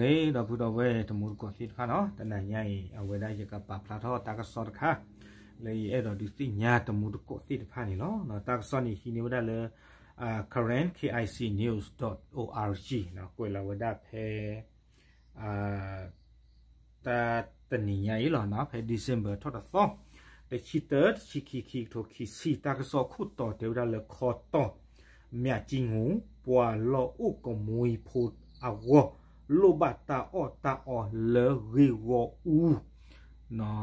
ဂ့ၤ ဒီပုၢ်ဒီဝဲၢ်တံၤသကိးသ့ၣ်တဖၣ်နီၤ, တနံၤညါအံၤ အဝဲဒၣ်ယကပာ်ဖျါထီၣ်တၢ်ကစီၣ်တခါ လၢယအဲၣ်ဒိးဒုးသ့ၣ်ညါတံၤသကိးသ့ၣ်တဖၣ်န့ၣ်လီၤ. တၢ်ကစီၣ်န့ၣ်ဟံးန့ၢ်ဝဲဒၣ်လၢ Karen K I C news dot O R G ကွဲးလီၤဝဲဒၣ်ဖဲ တၢ်တနံၤညါအံၤလီၤနီၤ, ဖဲ December ထီၣ်တသီ, တဆံတၢ တဆံခံ ခံကထိခံဆံ, တၢ်ကစီၣ်ခိၣ်တီတဲဝဲဒၣ်လၢခီတီၢ် မၠးကၠံငူၤ ပှၤလီၢ်အိၣ်ကမှံဖိအဂီၢ် လိၣ်ဘၣ်တၢ်အီၣ်တၢ်အီလၢဂ့ၢ်ဂီၢ်အူ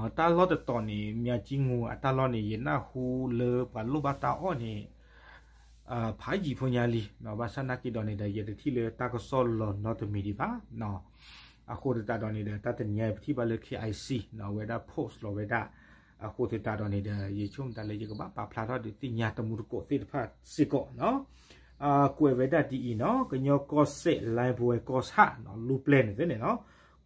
တၢ်လီၢ်တတီၤန့ၣ် မၠးကၠံငူၤအတၢ်လီၢ်န့ၣ် ယနၢ်ဟူလၢပှၤလိၣ်ဘၣ်တၢ်အီၣ်န့ၣ် ဖးယံာ်ဖိညါလံ, ဘၣ်ဆၣ်နာ်က့ဒီးန့ၣ်ဒီး ယတထံၣ်လၢတၢ်ကစီၣ်လီၤနီတမံၤဒံးဘၣ်. အဃိသတးဒီးန့ၣ်ဒီး တၢ်တနံၤညါအံၤ ပထံၣ်ဘၣ်လၢ K I C အဝဲဒၣ် post လီၤဝဲဒၣ်, အဃိသတးဒီးန့ၣ်ဒီး ယဆိကမိၣ်တၢ်လၢယကဘၣ်ပာ်ဖျါထီၣ်ဒုးသ့ၣ်ညါတံၤသကိးသ့ၣ်တဖၣ်စ့ၢ်ကီးနီၤ. ကွဲးဝဲဒၣ်ဒ်အံၤနီၤ, ကညီကီၢ်စဲၣ် လါပဝဲကီၢ်ဆၣ် လူၢ်ပျဲၢ်န့ၣ်သ့ၣ်န့ၣ်နီၤ,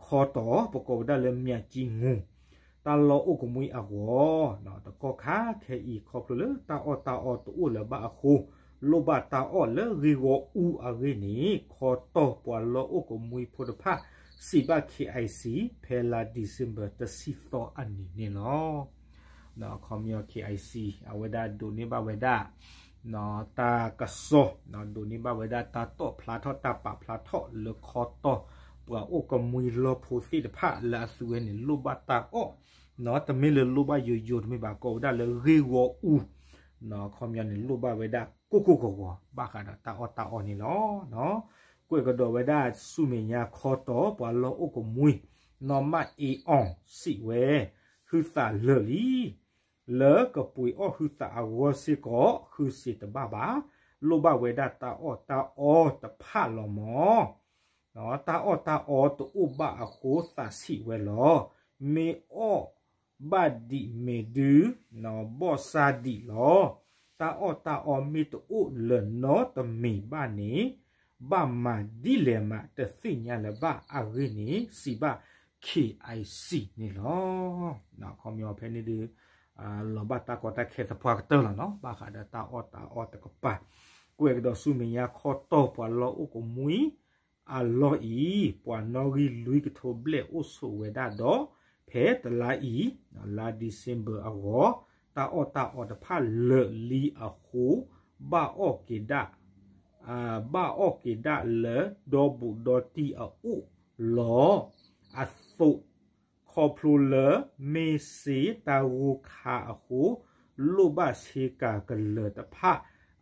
ခီတီၢ် ပကိးဝဲဒၣ်လၢမၠးကၠံငူၤ တၢ်လီၢ်အိၣ်ကမှံအဂီၢ် တကီၢ်ခါခဲအံၤ ခီဖျိလၢတၢ်အီၣ်တၢ်အီတအိၣ်လၢၤဘၣ်အဃိ လိၣ်ဘၣ်တၢ်အီၣ်လၢဂ့ၢ်ဂီၢ်အူအဂ့ၢ်န့ၣ် ခီတီၢ်ပှၤလီၢ်အိၣ်ကမှံဖိတဖၣ် စံးဘၣ် K I C ဖဲလါ December တဆံသီအနံၤန့ၣ်လီၤ. ခီပညီ K I C အဝဲဒၣ်ဒိးန့ၢ်ဘၣ်ဝဲဒၣ် တၢ်ကစီၣ်, ဒိးန့ၢ်ဘၣ်ဝဲဒၣ်တၢ်တီၣ်ဖျါထီၣ်တၢ်ပာ်ဖျါထီၣ်လၢခီတီၢ် ပှၤအိၣ်ကမှံလီၢ်ဖိသ့ၣ်တဖၣ်လၢအသုဝဲန့ၣ်လိၣ်ဘၣ်တၢ်အီၣ်, တမ့ၢ်လၢလိၣ်ဘၣ်ယိယိတမ့ၢ်ဘၣ် ကိးဝဲဒၣ်လၢဂ့ၢ်ဂီၢ်အူ, ခီပညီန့ၣ် လိၣ်ဘၣ်ဝဲဒၣ်ကိၢ်ကိၢ်ဂီၤဂီၤ ဘၣ်ဃးဒီးတၢ်အီၣ်တၢ်အီန့ၣ်လီၤ. ကွဲးကဒီးဝဲဒၣ်ဆူမဲာ်ညါခီတီၢ် ပှၤလီၢ်အိၣ်ကမှံ နီၢ်မၣ်အ့အီၣ် စံးဝဲ ဟုသးလၢာ်လံ လၢကပှ့ၤအီၣ်ဟုသးအဂီၢ်စ့ၢ်ကီး ဃုစ့တဘၣ်ဘၣ်, လိၣ်ဘၣ်ဝဲဒၣ်တၢ်အီၣ်တၢ်အီတဖၣ်လီၤမၢ်. တၢ်အီၣ်တၢ်အီတအိၣ်ဘၣ်အဃိသးဆံးဝဲလီၤ. မ့ၢ်အီၣ်ဘၣ်ဒံးမ့ၢ်ဒုး ဘီၣ်ဆၣ်ဒံးလီၤ. တၢ်အီၣ်တၢ်အီမ့ၢ်တအိၣ်လၢၤနီတမံၤဘၣ်န့ၣ် ဘၣ်မၤဒ်လဲၣ်မးတသ့ၣ်ညါလၢၤဘၣ်အဂ့ၢ်န့ၣ် စံးဘၣ် K I C န့ၣ်လီၤ. ခီပညီဖဲန့ၣ်ဒုး လီၤဘၣ်တၢ်ကီတၢ်ခဲသပှၢ်ကတၢၢ်လီၤနီၤ, ဘၣ်ဃးဒီးတၢ်အီၣ်တၢ်အီတကပၤ, ကွဲးကဒီးဆူမဲာ်ညါခီတီၢ်ပှၤလီၢ်အိၣ်ကမှံအလီၢ်အံၤ, ပှၤနီၣ်ဂံၢ်လွံၢ်ကထိဘျဲၣ်အိၣ်ဆိးဝဲဒၣ်ဒီး ဖဲတလါအံၤ လါ December အဂီၢ်, တၢ်အီၣ်တၢ်အီတဖၣ်လၢာ်လံအဃိ ဘၣ်အီၣ်က့ၤဒၣ် ဘၣ်အီၣ်က့ၤဒၣ်လၢဒီဘူးဒီတံၢ်အအိၣ်လီၤ. အသိး ခီဖျိလၢမ့ၢ်စ့တၢ်ဂိၢ်ခါအဃိ လိၣ်ဘၣ်ဆ့ကၤကလၢၤတဖၣ်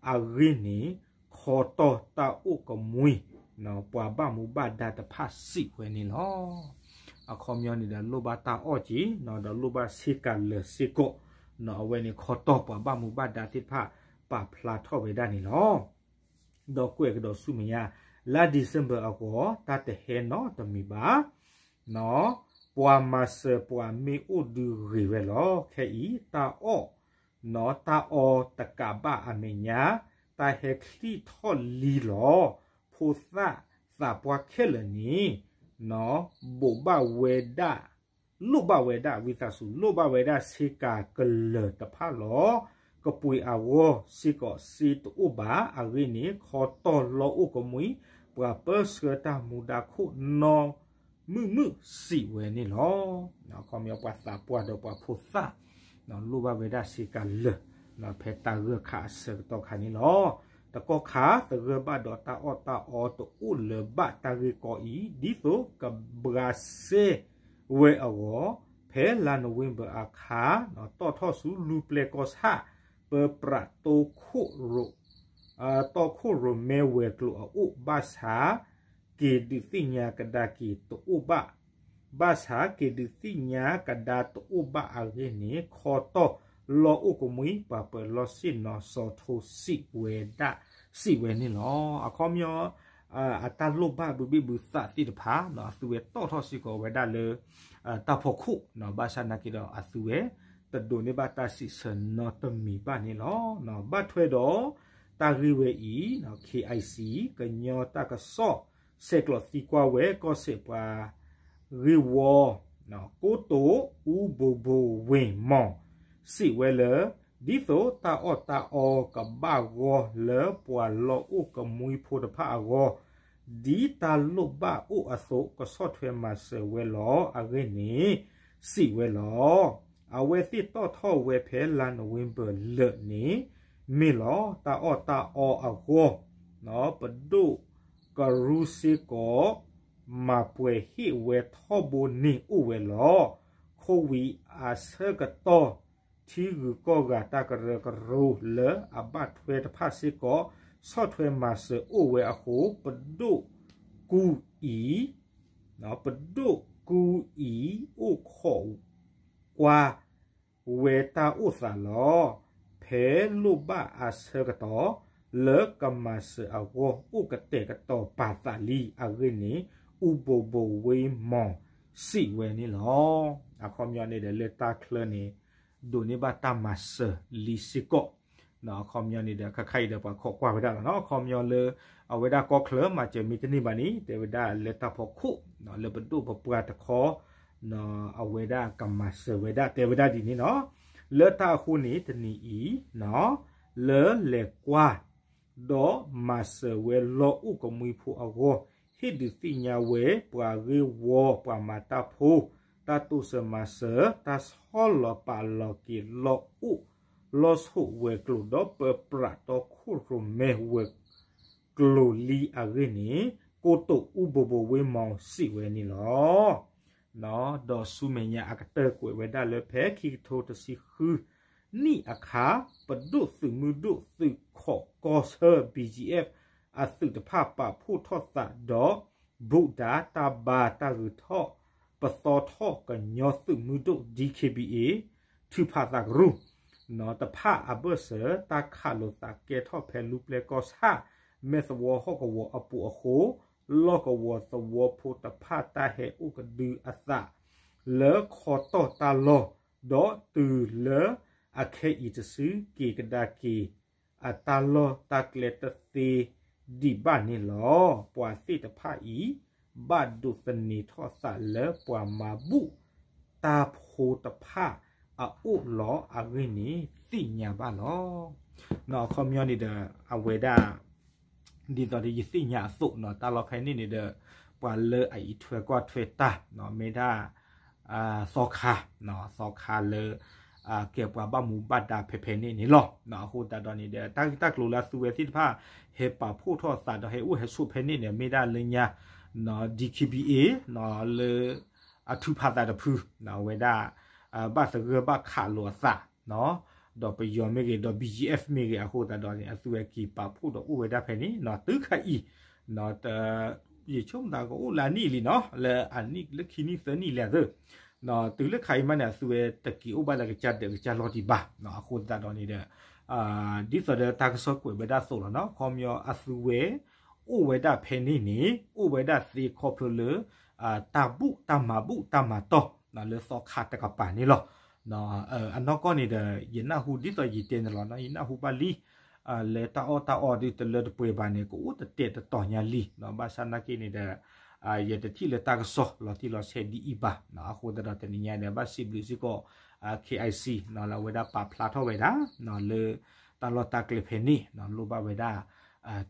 အဂ့ၢ်န့ၣ် ခီတီၢ်တၢ်အိၣ်ကမှံ ပှၤဘၣ်မူဘၣ်ဒါတဖၣ်စံးဝဲန့ၣ်လီၤ. အခီပညီန့ၣ်ဒီးလိၣ်ဘၣ်တၢ်အီၣ်က့ၤ ဒီးလိၣ်ဘၣ်ဆ့ကၤလၢာ်စ့ၢ်ကီး, အဝဲန့ၣ်ခီတီၢ်ပှၤဘၣ်မူဘၣ်ဒါသ့ၣ်တဖၣ် ပာ်ဖျါထီၣ်ဝဲဒၣ်န့ၣ်လီၤ. ဒီးကွဲးကဒီးဆူမဲာ်ညါ လါ December အဂီၢ် တၢ်တဟဲနီတမံၤဘၣ်, ပှၤမၤစၢၤပှၤမ့ၢ်အိၣ်ဒုးဂ့ၤဝဲလီၤ. ခဲအံၤ တၢ်အီၣ် တၢ်အီတကးဘၣ်အမဲာ်ညါ တၢ်ဟဲချံၣ်ထီၣ်လံလီၤ. ဖိသၣ်သးပှၢ်ခဲလၢာ်န့ၣ် ဘိးဘၣ်ဝဲဒၣ် လိၣ်ဘၣ်ဝဲဒၣ် ဝံသးစူၤ လိၣ်ဘၣ်ဝဲဒၣ်ဆ့ကၤကလၢၤတဖၣ်လီၤ. ကပှ့ၤအဂီၢ်စ့ၢ်ကီးစ့တအိၣ်ဘၣ်အဂ့ၢ်န့ၣ် ခီတီၢ်လီၢ်အိၣ်ကမှံ ပှၤပၢဆှၢတၢ်မူဒါခိၣ်နီၢ်မုာ်မုာ်စံးဝဲန့ၣ်လီၤ. အခီပညီပှၤသးပှၢ်ဒီးပှၤဖိသၣ် လိၣ်ဘၣ်ဝဲဒၣ်ဆ့ကၤလၢာ် ဖဲတၢ်ဂၢၢ်ခါအဆၢကတီၢ်ခါန့ၣ်လီၤ. တကီၢ်ခါသဂၢၢ်ဘၣ်ဒီးတၢ်အီၣ်တၢ်အီတအိၣ်လၢၤဘၣ်တၢ်ဂ့ၢ်ကီအံၤ ဒ်သိးကဘှါစဲဝဲအဂီၢ် ဖဲလါနိၣ်ဝ့ဘၢၣ်အခါ တီၣ်ထီၣ်ဆူလူၢ်ပျဲၢ်ကီၢ်ဆၣ် ပၢပြးတိခိၣ်ရိၣ် တီခိၣ်ရိၣ်မဲဝဲၤကျိၤအအိၣ် ဘၣ်ဆၣ် က့ၤဒုးသ့ၣ်ညါကဒါက့ၤတအိၣ်ဘၣ် ဘၣ်ဆၣ်က့ၤဒုးသ့ၣ်ညါကဒါတအိၣ်ဘၣ်အဂ့ၢ်န့ၣ် ခီတီၢ်လီၢ်အိၣ်ကမှံ ပှၤပၢၤလီၢ်ဆ့ၣ်နီၤစီၤထိစံးဝဲဒၣ် စံးဝဲန့ၣ်လီၤ. အခီပညီ အတၢ်လိၣ်ဘၣ်ဘုဘ့ၣ်ဘုသးသ့ၣ်တဖၣ် အသုဝဲတီၣ်ထီၣ်စ့ၢ်ကီးဝဲဒၣ်လၢ တၢ်ဖီခိၣ် ဘၣ်ဆၣ်နာ်က့ဒီးအသုဝဲ တဒိးန့ၢ်ဘၣ်တၢ်စံးဆၢနီတမံၤဘၣ်န့ၣ်လီၤ. ဘၣ်ထွဲဒီး တၢ်ဂ့ၢ်ဝဲအံၤ K I C ကညီတၢ်ကစီၣ် ဆဲးကျိးသံကွၢ်ဝဲ ကီၢ်စဲၣ်ပှၤဂ့ၢ်ဝီ ကိတိာ် အူဘိၣ်ဘိၣ်ဝ့ၢ်မီၢ် စံးဝဲလၢ ဒ်သိးတၢ်အီၣ်တၢ်အီကဘၣ်ဂီၢ်လၢပှၤလီၢ်အိၣ်ကမှံဖိတဖၣ်အဂီၢ် ဒ်တၢ်လိၣ်ဘၣ်အိၣ်အသိး ကဆီၣ်ထွဲမၤစၢၤဝဲလီၤ. အဂ့ၢ်န့ၣ် စံးဝဲလီၤ. အဝဲသ့ၣ်တီၣ်ထီၣ်ဝဲဖဲလါနိၣ်ဝ့ဘၢၣ်လၢာ်န့ၣ် မ့ၢ်လီၤ. တၢ်အီၣ်တၢ်အီအဂီၢ် ပဒိၣ်ကရူၢ်စ့ၢ်ကီး မၤပှဲၤဟ့ၣ်ဝဲထီဘိန့ၢ်အိၣ်ဝဲလီၤ. ခိဝံၤအဆၢကတီၢ် ထံဂုၤကီၢ်ဂၤတၢ်ကရၢကရိလၢအဘၣ်ထွဲတဖၣ်စ့ၢ်ကီး ဆီၣ်ထွဲမၤစၢၤအိၣ်ဝဲအဃိ ပဒိၣ်ကူအံၤ ပဒိၣ်ကူအံၤ အိၣ်ခိးကွၢ်ဝဲတၢ်အိၣ်သးလီၤ. ဖဲလိၣ်ဘၣ်အဆၢကတီၢ် လၢကမၤစၢၤအဂီၢ် အိၣ်ကတဲာ်ကတီၤပာ်သးလံ. အဂ့ၢ်န့ၣ် အူဘိၣ်ဘိၣ်ဝ့မီၣ် စံးဝဲန့ၣ်လီၤ. အခီပညီန့ၣ်ဒီး လၢတၢ်ချၢန့ၣ် ဒိးန့ၢ်ဘၣ်တၢ်မၤစၢၤလံစ့ၢ်ကီး အခီပညီန့ၣ်ဒီး ခါခါအံၤဒီးပှၤခိးကွၢ်ဝဲဒၣ်လီၤနီၤ. အခီပညီလၢ အဝဲဒၣ်ကီၢ်ချၢမၤစၢၤမ့ၢ်တန့ၢ်ဘၣ်န့ၣ် တဲဝဲဒၣ်လၢတၢ်ဖီခိၣ် လၢပဒိၣ်ပပှၢ်တခီ အဝဲဒၣ်ကမၤစၢၤဝဲဒၣ် တဲဝဲဒၣ်ဒ်န့ၣ်နီၤ. လၢတၢ်အဃိန့ၣ် တနံၤအံၤ လၢလဲၤကွၢ် ဒီးမၤစၢၤဝဲလီၢ်အိၣ်ကမှံဖိအဂီၢ် ဟ့ၣ်ဒုးသ့ၣ်ညါဝဲ ပှၤဂ့ၢ်ဝီ ပှၤမၤတၢ်ဖိ တၢ်တိစၢၤမၤစၢၤ တၢ်ဆီၣ်လီၤပာ်လီၤက့ၤလီၢ်အိၣ် လီၢ်ဆိးဝဲၤကျိၤ ဒီးပၢပြးတီခိၣ်ရိၣ်မဲဝဲၤကျိၤလံအဂ့ၢ်န့ၣ် ကိတိာ်အူဘိၣ်ဘိၣ်ဝ့မီၣ် စံးဝဲန့ၣ်လီၤ. ဒီးဆူမဲာ်ညါအကတၢၢ်ကွဲးဝဲဒၣ်လၢဖဲခံကထိတဆံဃုနံၣ်အခါ ပဒိၣ်သုးမုၢ်ဒိၣ်သုးခိးကီၢ်ဆၢ ဘီၣ်ကၠံၣ်အ့ၣ် အသုးတဖၣ်ပာ်ဖှိၣ်ထီၣ်သးဒီး ဘူးဒးတၢ်ဘါတၢ်ဂုၤထီၣ် ပသီထီၣ်ကညီသုးမုၢ်ဒိၣ် DKBA ထုးဖးသးကရူၢ် တဖၣ်အဘၢၣ်စၢၤ တၢ်ခးလိာ်သးကဲထီၣ်ဖဲလူၤပျဲၢ်ကီၢ်ဆၣ် မဲၢ်သဝီဟီၣ်ကဝီၤအပူၤအဃိ လီၢ်ကဝီၤသဝီဖိတဖၣ်တၢ်ဟဲအိၣ်ကဒုအသး လၢခီတီၢ်တၢ်လီၢ် ဒီးတုၤလၢအခဲအံၤတစု က့ၤကဒါက့ၤ အတၢ်လီၢ်တၢ်ကျဲတသ့ဒံးဘၣ်န့ၣ်လီၤ. ပှၤသ့ၣ်တဖၣ်အံၤ ဘၣ်ဒိးသန့ၤထီၣ်သးလၢပှၤမၤဘူၣ်တၢ်ဖိတဖၣ်အအိၣ်လီၤ. အဂ့ၢ်န့ၣ်သ့ၣ်ညါဘၣ်လီၤ. အခီပညီန့ၣ်ဒီး အဝဲဒၣ် ဒ်သိးဒီးယသ့ၣ်ညါအသိးနီၤ တၢ်လီၢ်ဖဲန့ၣ်န့ၣ်ဒီး ပှၤလၢအအံးထွဲကွၢ်ထွဲတၢ် မ့ၢ်ဒၣ် သီခါ သီခါလၢ ကဲပှၤဘၣ်မူဘၣ်ဒါဖဲဖဲန့ၣ်န့ၣ်လီၤ. အဃိသတးဒီးန့ၣ်ဒီး တၢ်ဂ့ၢ်တၢ်ကျိၤလၢအသုဝဲသ့ၣ်တဖၣ် ဟဲပာ်ဖှိၣ်ထီၣ်သးဒီးဟဲအိၣ်ဟဲဆိးဖဲန့ၣ်န့ၣ် မ့ၢ်ဒၣ်လၢညါ DKBA လၢ အထုးဖးသးတဖု အဝဲဒၣ် ဘၣ်သဂၢၢ်ဘၣ်ခးလိာ်အသး ဒီးပယီၤမ့ၢ်ဂ့ၤ ဒီး ဘီၣ်ကၠံၣ်အ့ၣ် မ့ၢ်ဂ့ၤ အဃိသတးဒီးန့ၣ် အသုဝဲက့ၤပာ်ဖှိၣ်ဒီးအိၣ်ဝဲဒၣ်ဖဲန့ၣ် တုၤခဲအံၤ ယဆိကမိၣ်သးကအိၣ်လၢအနံၣ်လံနီၤ လၢအနံၣ်လၢခံနံၣ်သၢနံၣ်လဲၣ်သၢ တုၤလၢခါအံၤမးန့ၣ် အသုဝဲတက့ၤအိၣ်ဘၣ်လၢကစၢ်ဒၢးကစၢ်လီၢ်ဒံးဘၣ်. အဃိသတးဒီးန့ၣ်ဒီး ဒ်သိးဒီးတၢ်ကစီၣ်ကွဲးဝဲဒၣ်အသိးလီၤနီၤ ခီပညီအသုဝဲ အိၣ်ဝဲဒၣ်ဖဲန့ၣ်န့ၣ် အိၣ်ဝဲဒၣ်သ့ခီဖျိလၢ တၢ်ဘူၣ်တၢ်မၤဘူၣ်တၢ်မၤတီၢ် လၢသီခါတကပၤန့ၣ်လီၤ. အနီၢ်ကီၢ်န့ၣ်ဒီး ယနၢ်ဟူဒ်သိးယတဲန့ၣ်လီၤနီၤ ယနၢ်ဟူဘၣ်လံ လၢတၢ်အီၣ်တၢ်အီဒုးတလၢတပှဲၤဘၣ်န့ၣ် ကအိၣ်တတဲာ်တတီၤညါလံ ဘၣ်ဆၣ်နာ်က့န့ၣ်ဒီး ယတထံၣ်လၢတၢ်ကစီၣ်လီၤတံၢ်လီၤဆဲးဒ်အံၤဘၣ်. အဃိသတးဒီးတနံၤညါဒီး ဘၣ်စံးဘျုးစ့ၢ်ကီး KIC လၢအဝဲဒၣ်ပာ်ဖျါထီၣ်ဝဲဒၣ် လၢ တၢ်လီၢ်တၢ်ကျဲဖဲန့ၣ် လိၣ်ဘၣ်ဝဲဒၣ်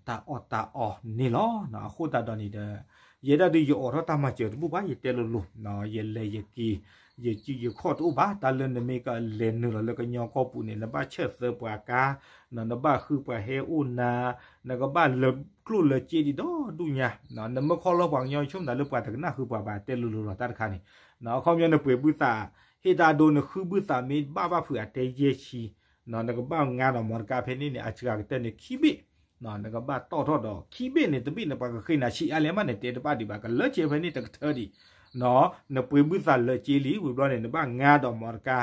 တၢ်အီၣ်တၢ်အီန့ၣ်လီၤ. အဃိသတးဒီးန့ၣ်ဒီး ယဲဒၣ်ဒုးယအိးထီၣ်တၢ်မၤစၢၤတဘူၣ်ဘၣ် ယတဲလိၤလိၤ ယလဲၤယက့ၤ ယစုယခီၣ်တအိၣ်ဘၣ် တၢ်လၢနမ့ၢ်ကလဲၤနုာ်လီၤလၢကညီကီၢ်ပူၤန့ၣ် နဘၣ်ဆဲးသၢပှၤကါ နဘၣ်ဃုပှၤဟဲအိၣ်နၤ နကဘၣ်လၢကျိၣ်လၢစ့ဒံးဒီဒူၣ်ညါ နမ့ၢ်ခီလီၤပှၤကညီဆိကမိၣ်သးလၢပှၤတကနၣ်ဃုပှၤဘၣ် တဲလိၤလိၤလီၤတၢ်တခါန့ၣ် အခီပညီနပှ့ၤဘုၣ်သး ဟ့ၣ်တၢ်ဒိနဃုဘုၣ်သးမ့ၢ်ဘၣ်ဘၣ်ဖုးအတဲယဲၢ်ဆံ နကဘၣ်ငါဒီးမီတကါဖဲန့ၣ်န့ၣ် အစှၤကတၢၢ်န့ၣ်ခံဘ့ၣ် နကဘၣ်တီၣ်ထီၣ်ဒီးခံဘ့ၣ်န့ၣ် တဘ့ၣ်န့ၣ် ပှၤကဃ့နၤဆံးအါလဲၣ်မးန့ၣ် တဲတဘၣ်ဒံးဘၣ် ကလၢဆဲးဖဲန့ၣ်တကထၢဒံး နပှ့ၤဘုၣ်သးလၢစ့လံ ဝံၤဘျီန့ၣ် နဘၣ်ငါဒီးမီတကါ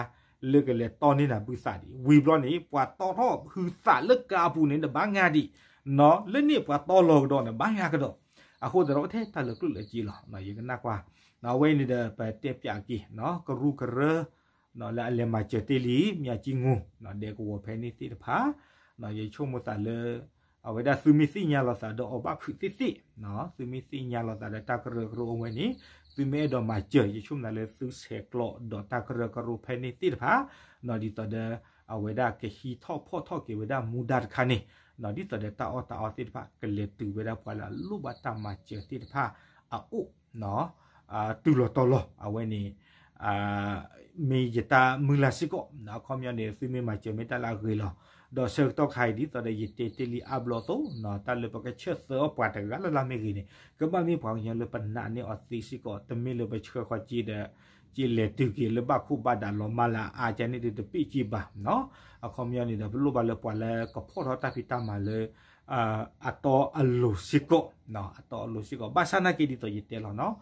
လၢကလဲၤတီန့ၢ်နၤဘုၣ်သးဒံး ဝံၤဘျီန့ၣ် ပှၤတီၣ်ထီၣ်ဟုသးလၢကါအပူၤန့ၣ် နဘၣ်ငါဒံး လၢန့ၣ်ပှၤတီလီၤကဒီးန့ၣ် ဘၣ်ငါကဒီး အဃိသတးဒီးထဲတၢ်လၢကျိၣ်လၢစ့လီၤ ယကနၣ်ကွၢ် အဝဲအံၤန့ၣ်ဒီး ပတဲပၠးက့ၤ ကရူၢ်ကရၢ လၢအလဲၤမၤစၢၤတ့ၢ်လံ မၠၣ်ကၠံငိၢ် ဒဲကဝီၤဖဲန့ၣ်သ့ၣ်တဖၣ် ယဆိကမိၣ်သးလၢ အဝဲဒၣ်သုမ့ၢ်သ့ၣ်ညါလီၤသးဒီးအီၤဘၣ်ဖုးသ့ၣ်သ့ၣ် သုမ့ၢ်သ့ၣ်ညါလီၤသးဒီးတၢ်ကရၢကရိအဝဲန့ၣ် သုမ့ၢ်အဲၣ်ဒိးမၤစၢၤ ယဆိကမိၣ်သးလၢသုဆဲးကျိးဒီးတၢ်ကရၢကရိဖဲန့ၣ်သ့ၣ်တဖၣ် ဒ်သိးဒီး အဝဲဒၣ်ကဟံးထီၣ်ဖီၣ်ထီၣ်က့ၤဝဲဒၣ်မူဒါတခါန့ၣ် ဒ်သိးဒီးတၢ်အီၣ်တၢ်အီသ့ၣ်တဖၣ် ကလဲၤတုၤဝဲဒၣ်ပှၤလၢအလိၣ်ဘၣ်တၢ်မၤစၢၤသ့ၣ်တဖၣ်အအိၣ် တုၤလီၤတီၤလီၤ. အဝဲန့ၣ် မ့ၢ်ယတၢ်မုၢ်လၢ်စ့ၢ်ကီး အခီပညီန့ၣ် သုမ့ၢ်မၤစၢၤမ့ၢ်တၢ်လၢအဂ့ၤလီၤ. ဒီးဆၢကတီၢ်ခါအံၤ ဒ်သိးဒီးယတဲတ့ၢ်လံအါဘျီအသိး တၢ်လၢပကဆၢသၢအီၣ်ပှၤတဂၤလၢ်လၢ်မ့ၢ်ဂ့ၤန့ၣ် ကဘၣ်မ့ၢ်ပှၤကညီလၢပနာ်န့ၢ်အီၤသ့စ့ၢ်ကီး တမ့ၢ်လၢပဆှၢဃီၤက့ၤဒီး က့ၤလဲၤတုၤက့ၤလၢဘၣ်ခိၣ်ဘၣ်ဒးလီၤမၢ်လၢအအါကန့ၣ်ဒီးတပ့ၢ်က့ၤဘၣ်နီၤ. အခီပညီန့ၣ်ဒီး ပလိၣ်ဘၣ်လၢပှၤလၢကဖီၣ်ထီၣ်တၢ်ဖံးတၢ်မၤလၢ အတီအလိၤစ့ၢ်ကီး, အတီအလိၤစ့ၢ်ကီး ဘၣ်ဆၣ်နာ်က့ဒ်သိးယတဲလီၤနီၤ,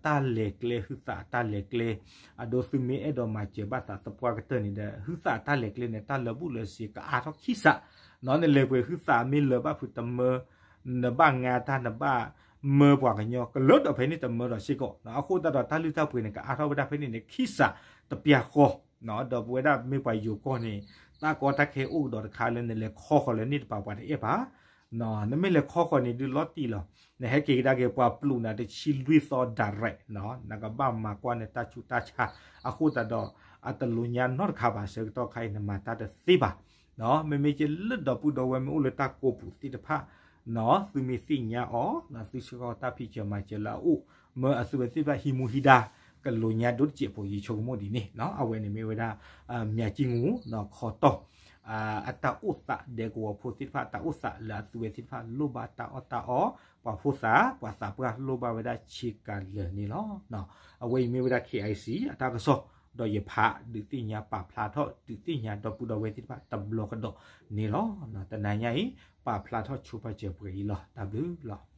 တၢ်လဲၤကျဲ ဟုသးတၢ်လဲၤကျဲ, အဒိ သုမ့ၢ်အဲၣ်ဒိးမၤစၢၤဘၣ်သးသပှၢ်ကတၢၢ်န့ၣ်ဒီး ဟုသးတၢ်လဲၤကျဲန့ၣ် တၢ်လၢာ်ဘူၣ်လၢာ်စ့ၤ ကအါထီၣ်ခံစး, နလဲၤပှဲၤဟုသးမ့ၢ်လၢာ်ဘၣ်ဖုးတမၢ နဘၣ်ငါတၢ် နဘၣ်မၢပှၤကညီ ကလၢာ်ဒီးဖဲန့ၣ်တမၢဒီးစ့ၢ်ကီး, အဃိသတးဒီး တၢ်လုၢ်တၢ်ပှ့ၤန့ၣ် ကအါထီၣ်ဝဲဒၣ်ဖဲန့ၣ်န့ၣ် ခံစးတပျၢ်ဃီ, ဒီးပဝဲဒၣ်မ့ၢ်ပှၤယိၤကီၢ်န့ၣ် တၢ်ကီတၢ်ခဲအိၣ်ကဒီးတခါလၢနလဲၤခီဃီၤလၢန့ၣ်တပၤ ပှၤတအဲၣ်ဘၣ်, နမ့ၢ်လဲၤခီဃီၤန့ၣ်ဒုးလီၤတံၢ်လီၤ, နဟဲက့ၤကဒါက့ၤပှၤပျုးနၤတဆံလွံၢ်သီ direct နကဘၣ်မၤကွၢ်နတၢ်ဆူးတၢ်ဆါ, အဃိသတးဒီး အတလိၣ်ညါနီတခါဘၣ် ဆၢကတီၢ်ခါအံၤ နမၤတၢ်တသ့ဘၣ်, မ့မ့ၢ်က့လၢဒီပုၢ်ဒီဝဲၢ်မ့ၢ်အိၣ်လၢတၢ်ကိးပူၤသ့ၣ်တဖၣ် သုမ့ၢ်သ့ၣ်ညါအီၤ သုဆှၢဃီၤတၢ်ဖံးစၢၤမၤစၢၤလၢအအိၣ် မၢအသုဝဲသ့ၣ်တဖၣ်ဟံးမူဟံးဒါ ကလိၣ်ညါဒိၣ်တစဲးဖိ ယဆိကမိၣ်ဒ်န့ၣ်, အဝဲန့ၣ်မ့ၢ်ဝဲဒၣ် မၠးကံငူ ခီတီၢ် အတၢ်အိၣ်သးဒဲကဝီၤဖိသ့ၣ်တဖၣ် တၢ်အိၣ်သးလၢအသုဝဲသ့ၣ်တဖၣ်လိၣ်ဘၣ်တၢ်အီၣ်တၢ်အီ, ပှၤဖိသၣ် ပှၤသးပှၢ်လိၣ်ဘၣ်ဝဲဒၣ်ဆ့ကၤလၢာ်န့ၣ်လီၤ. အဝဲအံၤမ့ၢ်ဝဲဒၣ် K I C အတၢ်ကစီၣ် ဒီးယဖးဒုးသ့ၣ်ညါပာ်ဖျါထီၣ်ဒုးသ့ၣ်ညါဒီပုၢ်ဒီဝဲၢ်သ့ၣ်တဖၣ်တဘျီကဒီးန့ၣ်လီၤ. တနၤညါအံၤ ပာ်ဖျါထီၣ်ဆိပာ်စၢၤပှဲၤအံၤလီၤ. တၢ်ဘျုးလီၤ.